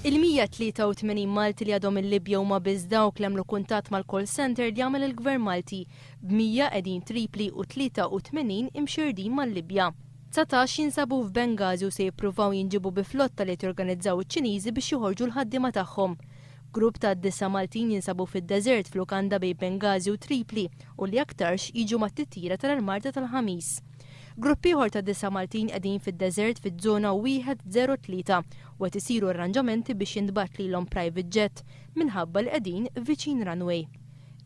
Il-183 Malti li għadhom il-Libja huma biss dawk li għamlu kuntatt mal-call centre li għamel il-Gvern Malti, b'100 qegħdin Tripli u 83 imxerrdin mal-Libja. 19 jinsabu f'Benghazi u se jippruvaw jinġiebu bi flotta li qed jorganizzaw iċ-Ċiniżi biex joħorġu l-ħaddiema tagħhom. Grupp ta' disa' Maltin jinsabu fid-deżert f'lukanda bejn Benghazi u Tripli u li aktarx jiġu mat-titjira tal-Armarda tal-Ħamis. Grupp ieħor ta' disa' Maltin qegħdin fid-deżert fiż-żona 103 u qed isiru arranġamenti biex jintbagħat lilhom private jet minħabba li qegħdin viċin runway.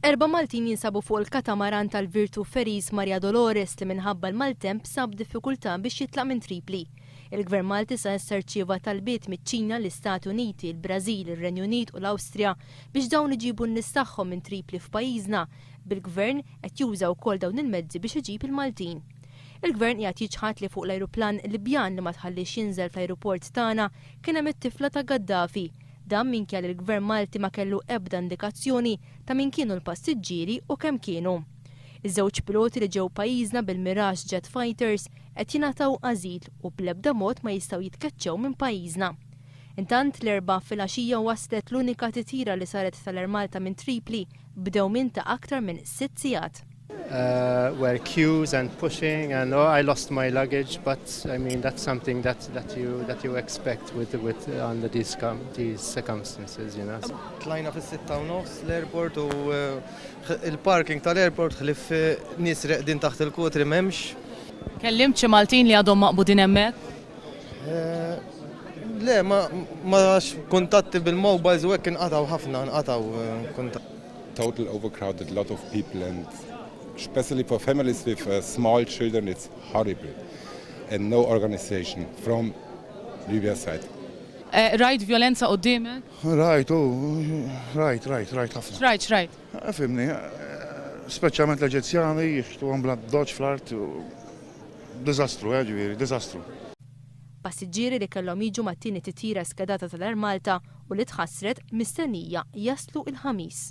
Erba' Maltin jinsabu fuq il-katamaran tal-Virtu Ferries Maria Dolores li minħabba l-maltemp sab diffikultà biex jitlaq minn Tripli. Il-Gvern Malti sa issa rċieva talbiet miċ-Ċina, l-Istati Uniti, il-Brażil, ir-Renju Unit u l-Awstrija biex dawn iġibu n-nies tagħhom minn Tripli f'pajjiżna, bil-Gvern qed juża wkoll dawn il-mezzi biex iġib il-Maltin. Il-Gvern qiegħed jiċħad li fuq l-ajruplan Libjan li ma tħalliex jinżel fl-ajruport tagħna kien hemm it-tifla ta' Gaddafi. Dan minkejja li l-Gvern Malti ma kellu ebda indikazzjoni ta' min kienu l-passiġġieri u kemm kienu. Iż-żewġ piloti li ġew pajjiżna bil-Mirage Jet Fighters qed jingħataw ażil u bl-ebda mod ma jistgħu jitkeċċew minn pajjiżna. Intant, l-Erbgħa filgħaxija waslet l-unika titjira li saret tal-Air Malta minn Tripli b'dewmien ta' aktar minn sitt sigħat. Were queues and pushing and oh I lost my luggage but I mean that's something that that you that you expect with with under these these circumstances you know. Tlajna fis-6:30 l-airport u il-parking tal-airport ħlief nies reqdin taħt il-kutri m'hemmx. Kellimt xi Maltin li għadhom maqbudin hemmhekk? Le ma ma kuntatti bil-mobiles u hekk inqatgħu ħafna nqatgħu kuntatti. Total overcrowded, lot of people and especially for families with uh, small children it's horrible and no organization from Libya side. Eh, rajt violenza quddiemek? Rajt, u rajt, rajt, rajt ħafna. X'rajt, x'rajt? Eh, fimni, eh, speċjalment l-Eġizzjani jixtu bla doċ fl-art, diżastru, eh, ġifieri, diżastru. Passiġġieri li kellhom jiġu mat-tieni titjira skedata tal-Air Malta u li tħassret mistennija jaslu il-Ħamis.